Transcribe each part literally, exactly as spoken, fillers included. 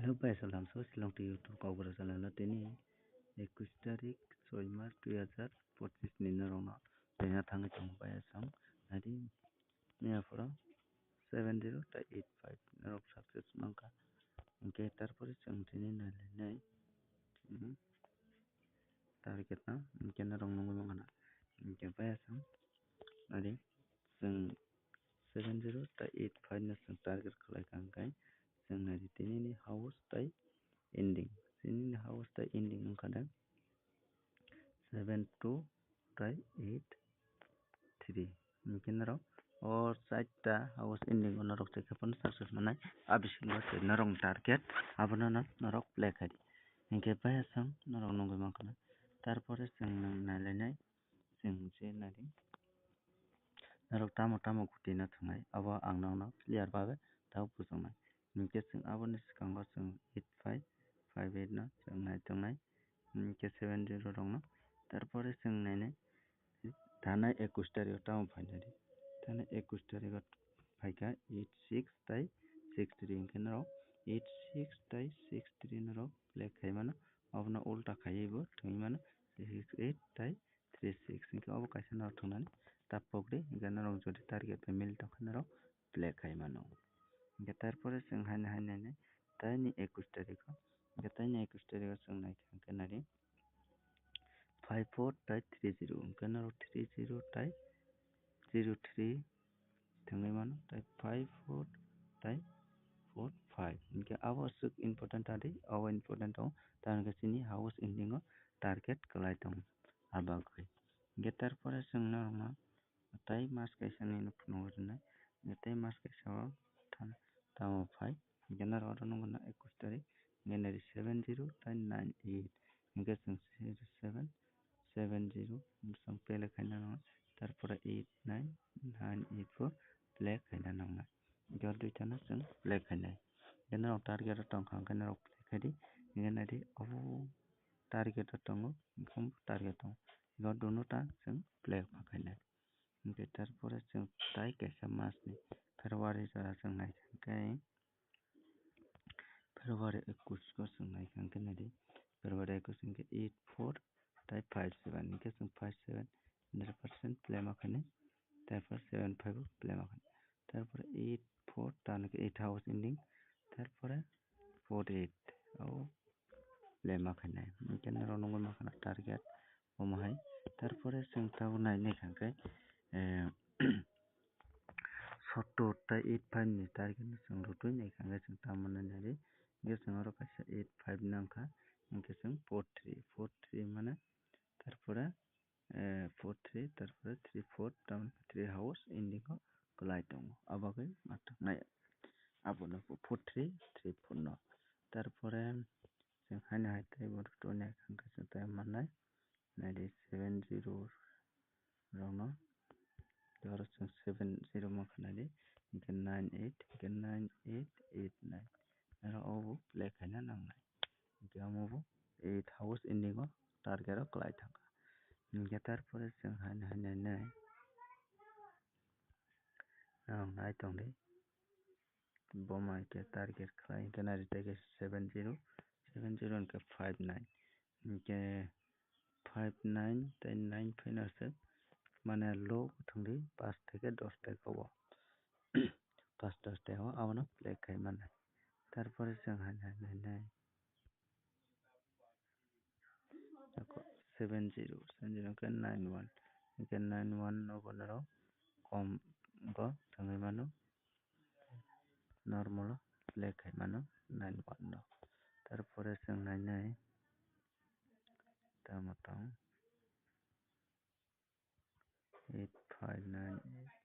Hello, bai salam so Shillong to YouTube Kokborok channel o tini ekwis tarik soi mas dui hazar pochis ni norokno rina thangwi tongo bai aswng nadi mia phoro seven zero ta eight five norok success mankha. Hinkhe tarpore chwng tini nailainai, hmm, target no hinkhe norok nugwi mankha na. Hinkhe bai aswng nadi chwng seven zero ta eight five no chwng target khlai kha, hinkhe chwng nai di tini ni house tai ending, tini ni house tai ending wngkha de seven two tai eight three. Hinkhe norok o chaita house ending o norok chekha phano success manai, a bisingo se norok target abono no norok play khai di. Hinkhe bai aswng norok nugwi mankha na, tarpore chwng nailainai. Chwng je nadi norok tamo tamo kwtwi no thwngnai, abo ang nokno clear babe tabuk bujoknai. Hinkhe chwng aboni swkango chwng eight five five eight no chwng nai tongnai, hinkhe seven zero rokno. Tarpore chwng nainai thanai ekwis tarikh o tamo phainai di. Thanai ekwis tarikh o phaikha eight six tai six three, hinkhe norok eight six tai six three norok play khai mano, abono ulta khaiwi bo thwngwi mano six eight tai three six, hinkhe obo kaisa norok thwngnani tapok di, hinkhe norok jodi target bai mili tongkha norok play khai mano. Hinkhe tarpore chwng haino haino haino taini ekwis tarikh o, hinkhe taini ekwis tarikh o chwng naikha hinkhe nadi five four tai three zero, hinkhe norok three zero tai zero three thwngwi mano, tai five four tai four five, hinkhe abo aswk important ta di, abo important tongo, tamoni khe chini house ending o target kwlai tongo. Abagwi hinkhe tarpore chwng norokno tai mas kaisa nini phunukgo rwnai, hinkhe tai mas kaisa o tamo phai, hinkhe norok oro nukgo na ekwis tarik, hinkhe nai di seven zero tai nine eight, hinkhe chwng seven seven zero chwng play khaina nango, tarpore eight nine nine eight four play khaina nangnai. Hinkhe o duitano chwng play khainai. Hinkhe norok target o tongkha, hinkhe norok play khai di. Hinkhe nai di obo target o tongo, hinkhe omo target tongo. Hinkhe o duno ta chwng play khainai. Hinkhe tarpore chwng tai kaisa mas ni February jora chwng naikha hinkhe February ekwis o chwng naikha hinkhe nai di February ekwis hinkhe eight four tai five seven, hinkhe chwng five seven hundred percent play ma khainai, tarpor seven five o play ma khainai, tarpore eight four, tamoni khe eight house ending, tarpore four eight o play ma khainai. Hinkhe norok nugwi mankha na target omo hai. Tarpore chwng tabuk nai naikha hinkhe, eh, sottor tai eight five ni target no chwng rwtwi naikha hinkhe chwng tamo nai nai di. Hinkhe chwng oro kaisa eight five nangkha, hinkhe chwng four three, four three mane tarpore, eh, four three, tarpore three four, tamoni three house ending o kwlai tongo. Abagwi ma tongnai abono four three three four no. Tarpore chwng haino hai tei bo rwtwi naikha hinkhe chwng tei mannai. Nai di seven zero rokno. Tei oro chwng seven zero mankha nai di, hinkhe nine eight, hinkhe nine eight eight nine. Oro obo play khaina nangnai. Hinkhe omo bo eight house ending o target o kwlai thangkha. Hinkhe tarpore chwng haino haino nai norok nai tongdi. Bo mai khe target khlai hinkhe nai di tei khe seven zero, seven zero hinkhe five nine. Hinkhe five nine tei nine phano se mane low thwngdi, pash theke dos taka o. Pash dos taka o abono play khai mannai. Tarpore chwng haino haino nai. Seven zero, seven zero hinkhe nine one, hinkhe nine one no bo norok kom go thwngwi mano, normal o play khai mano nine one no. Tarpore chwng nainai tamo tong eight five nine eight.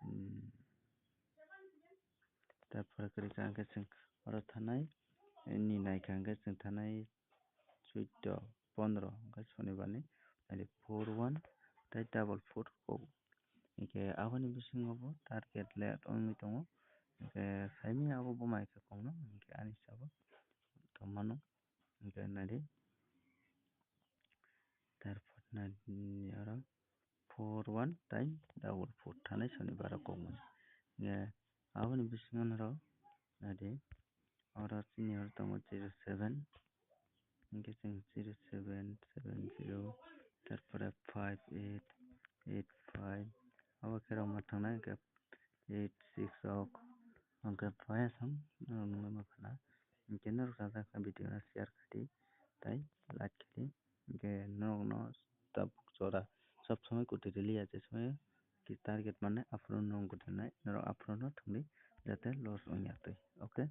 Hmm. Tarpore kwrwi kha hinkhe chwng oro thanai, eh, ni naikha hinkhe chwng thanai suito pondro hinkhe sonibar ni, nai di four one tei double four kok. Hinkhe aboni bisingo bo target le wngwi tongo. Hinkhe saimanya abo bo mai khe kokno, hinkhe ani sabo tongmano. Hinkhe nai di. Tarpor nai di oro four one tei double four thanai sonibar o kokmani. Hinkhe aboni bisingo norok nai di Oro chini oro tongo zero seven, hingke chwng zero seven seven zero, tarpore five eight eight five, abo khe rok ma thangnai hingke eight six rok, hingke paya sam norok nugwi mankha na. Hingke norok sajak kha video no share khaidi tei like khaidi, hingke norok no tabuk jora sob somoi kwtwi rwliya, je somoi ki target mane aphuru no wng kwtwi nai, norok aphuru no thwngdi jate loss wngya twi, okay?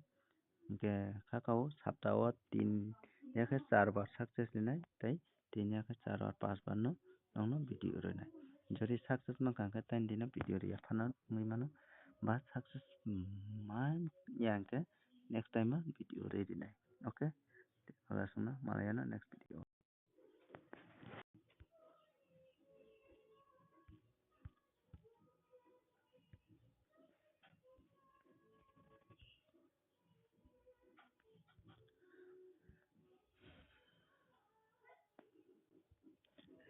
Hingke kaka o sapta o tin ya khe char bar success rinai tei tin ya khe char bar panch bar no nokno video rwnai. Jodi success mankha hingke tei dino video rwya phano wngwi mano, ba success man ya hingke next time o video rwi rinai, okay? Aswkno malai yano next video.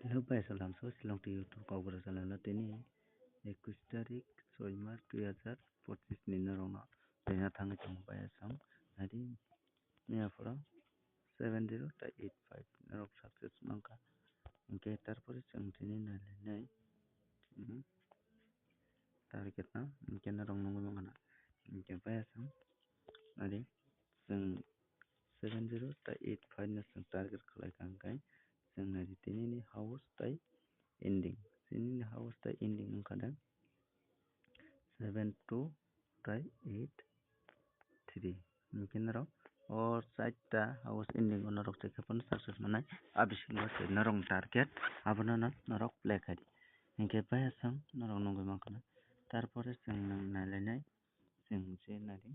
Hello, bai salam so Shillong to YouTube Kokborok channel no tini ekush tarik soi mas dui hazar pochis ni norok no rwna thangwi tongo bai aswk nadi. Miya phoro seven zero ta eight five norok success mankha. Hingke tarpore chwng tini nailainai, hmm, target no hingke norok nugwi mankha na. Hingke bai aswk nadi chwng seven zero ta eight five no chwng target khlai kha hingke chwng nadi tini ni house tai ending, tini ni house tai ending wngkha da seven two tai eight three. Hingke norok o chaita house ending o norok chekha phano success manai, a bisingo se norok target abono no norok play khai di. Hingke bai aswk norok nugwi mankha na. Tarpore chwng nang nailainai, chwng je nadi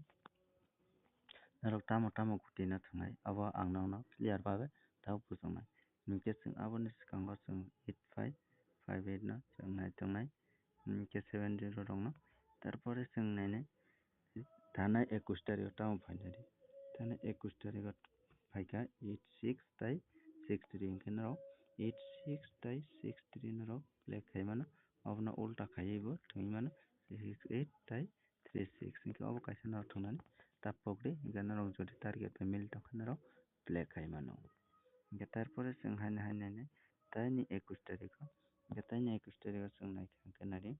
norok tamo tamo guti no thwngnai, abo ang nokno clear babe tabuk bujoknai. Hingke chwng aboni swkango chwng eight five five eight no chwng nai tongnai. Hingke seven zero rokno. Tarpore chwng nainai thanai ekush tarikh o tamo phainai di. Thanai ekush tarikh o phaikha eight six tai six three, hingke norok eight six tai six three norok play khai mano. Obono ulta khaiwi bo thwngwi mano six eight tai three six, hingke obo kaisa norok thwngnani tapokdi, hingke norok jodi target bai mili tongkha norok play khai mano. Hingke tarpore chwng haino haino haino taini ekush tarikh o, hingke taini ekush tarikh o chwng naikha hingke nadi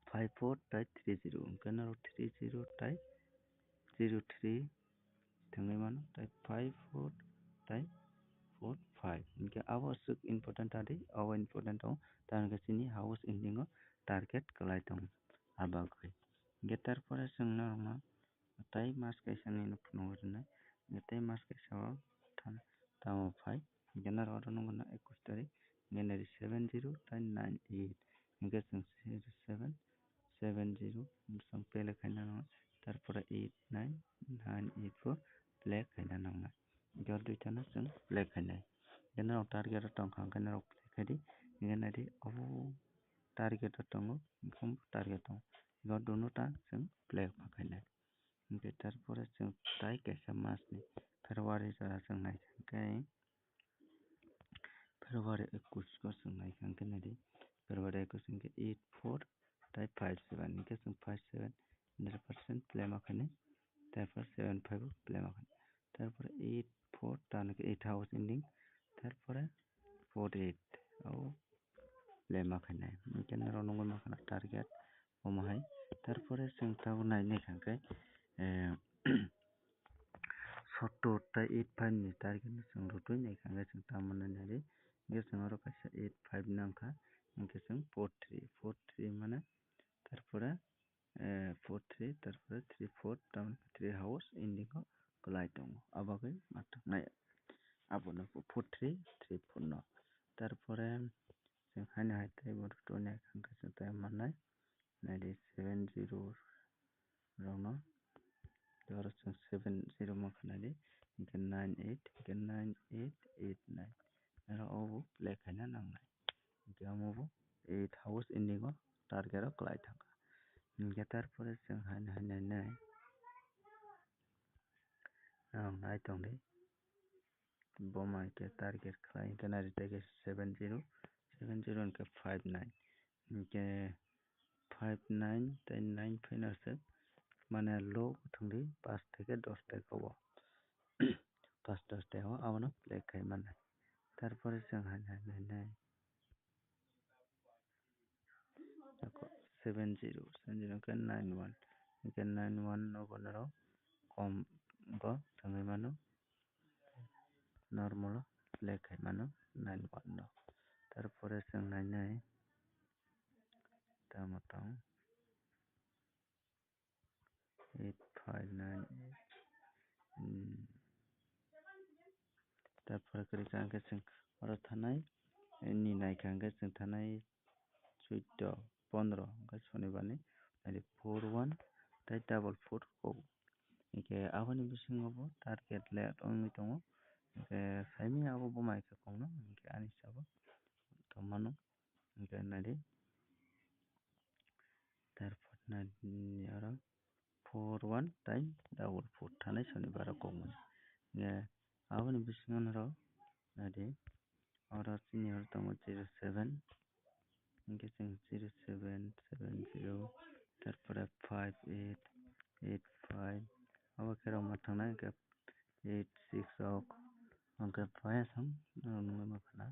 five four tai three zero, hingke norok three zero tai zero three thwngwi mano, tai five four tai four five. Hingke abo aswk important tadi, abo important tongo, tamoni hwnkhe chini house ending o target kwlai tongo, abagwi. Hingke tarpore chwng norokno tai mas kaisa ni no phunugwi rwnai, hingke tai mas kaisa o tamo phai, hingke norok oro nukgo na ekush tarik, hingke nari seven zero tai nine eight, hingke chwng seven seven zero bwswng pele khaina nango, tarpore eight nine nine eight four play khaina nangnai. Hingke o duita no chwng play khainai. Hingke norok target o tongkha hingke norok play khaidi. Hingke naidi obo target o tongo, hingke omo target tongo. Hingke o duno ta chwng play ma khainai. Hingke tarpore chwng tai kaisa mas ni February jora chwng naikha hingke February ekush o chwng naikha hingke naidi February ekush hingke eight four tai five seven hingke chwng five seven hundred percent play ma khainai, tarpore seven five o play ma khainai, tarpore eight four ta hingke eight house ending, tarpore four eight o play ma khainai. Hingke norok nugwi mankha na target omo hai. Tarpore chwng tabuk nai naikha hingke, eh, sottor tai eight five ni target no chwng rwtwi naikha hingke chwng tamo nai nai di. Hingke chwng oro kaisa eight five nangkha, hingke chwng four three, four three mane tarpore, eh, four three, tarpore three four, tamoni three house ending o kwlai tongo. Abagwi ma tongnai abono four three three four no. Tarpore chwng haino hai tei bo rwtwi naikha hingke chwng tei mannai. Naidi seven zero rokno. Tei oro chwng seven zero mankha naidi, hingke nine eight, hingke nine eight eight nine. Oro obo play khaina nangnai. Hingke omo bo eight house ending o target o kwlai thangkha. Hingke tarpore chwng haino hai nai nai. Norok nai tongdi. Bo mai khe target khlai hwnkhe nai rwtai khe seven zero, seven zero hwnkhe five nine, hwnkhe five nine tei nine phaino se mane low thwngdi, pas theke dos taka o. Pas dos taka o abono play khai mannai. Tarpore chwng hai nai, nai, nai. Seven zero, seven zero hwnkhe nine one, hwnkhe nine one no bo norok kom bo thwngwi mano, normal o play khai mano nine one no. Tarpore chwng nai nai tamo tong. Eight five nine eight. Hmm. Tarpore kwrwi ka hwnkhe chwng oro thanai, eh, ni naikha hwnkhe chwng thanai chuddo, pondro hwnkhe sonibar ni, nai di four one tei double four kok. Hwnkhe aboni bisingo bo target le wngwi tongo. Hwnkhe saimanya abo buma hai khe kokno, hwnkhe ani sabo tongmano. Hwnkhe nai di. Tarpor nai di oro four one tei double four thanai sonibar o kokmani. Hwnkhe aboni bisingo norok nai di, oro chini oro tongo zero seven, hwnkhe chwng zero seven seven zero, tarpore five eight eight five, abo khe rwma thangnai hwnkhe eight six rok, hwnkhe paiya sam norok nugwi mankha na.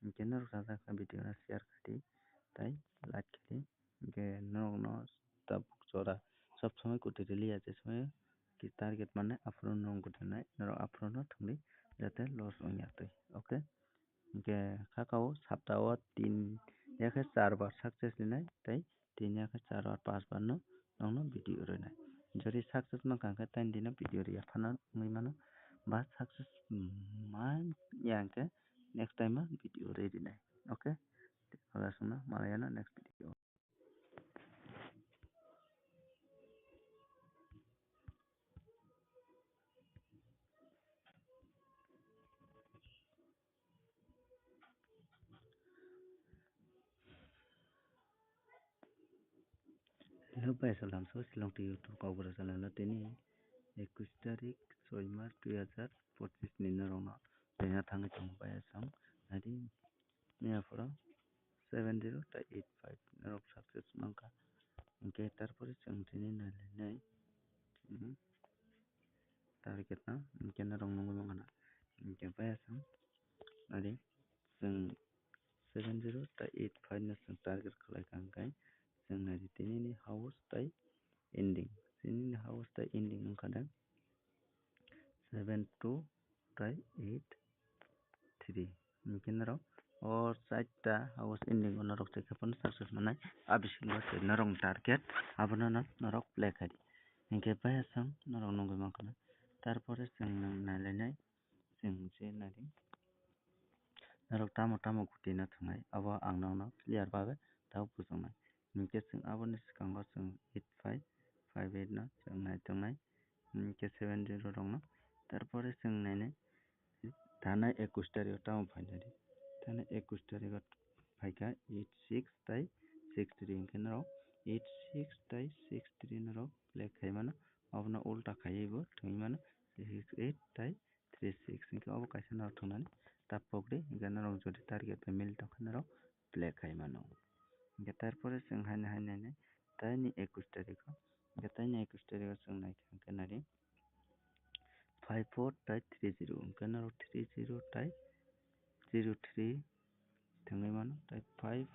Hwnkhe norok sajak kha video no share khai di tei like khai di. Hwnkhe norokno tabuk jora sob somoi kwtwi rwliya, je somoi ki target mannai aphuru norok kwtwi rwnai, norok aphuru no thwngdi jate loss wngya twi. Okay, hwnkhe kha o sapta o tin ya khe char bar success rinai tei tin ya khe char bar pas bar no nokno video rwnai. Jodi success mankha hwnkhe tei dino video rwya phano wngwi mano, ba success manya hwnkhe next time o video rwi rinai. Okay, aswkno malaiyano next video. Hello, bai salam so Shillong to YouTube Kokborok channel o tini ekush tarik soi mas dui hajar pochis ni norokno tena thangwi tongo bai aswk nai di. Miya phoro seven zero tei eight five norok success mankha. Hwnkhe tarpore chwng tini nailainai, hmm, target no hwnkhe norok nugwi mankha na. Hwnkhe bai aswk nai di, chwng seven zero tei eight five no chwng target khlai kha hwnkhe chwng nai di tini ni house tei ending, tini ni house tei ending wngkha de seven two tei eight three. Hwnkhe norok o chaita house ending o norok chekha phano success mannai. A bisingo se norok target abono no norok play khai di. Hwnkhe bai aswk norok nugwi mankha na. Tarpore chwng nwng nailainai, chwng je nai di. Norok tamo tamo guti no thwngnai abo ang nokno clear babe tabuk bujoknai. Hwnkhe chwng aboni swkango chwng eight five five eight no chwng nai tongnai. Hwnkhe seven zero rokno. Tarpore chwng nainai thanai ekush tarikh o tamo phainai di. Thanai ekush tarikh o phaikha eight six tei six three, hwnkhe norok eight six tei six three norok play khai mano. Obono ulta khaiwi bo thwngwi mano six eight tei three six, hwnkhe obo kaisa norok thwngnani ta pokri, hwnkhe norok jodi target bai mili tongkha norok play khai mano. Hwnkhe tarpore chwng haino haino haino taini ekush tarikho, hwnkhe taini ekush tarikho chwng naikha hwnkhe nari five four tei three zero, hwnkhe norok three zero tei zero three thwngwi mano, tei five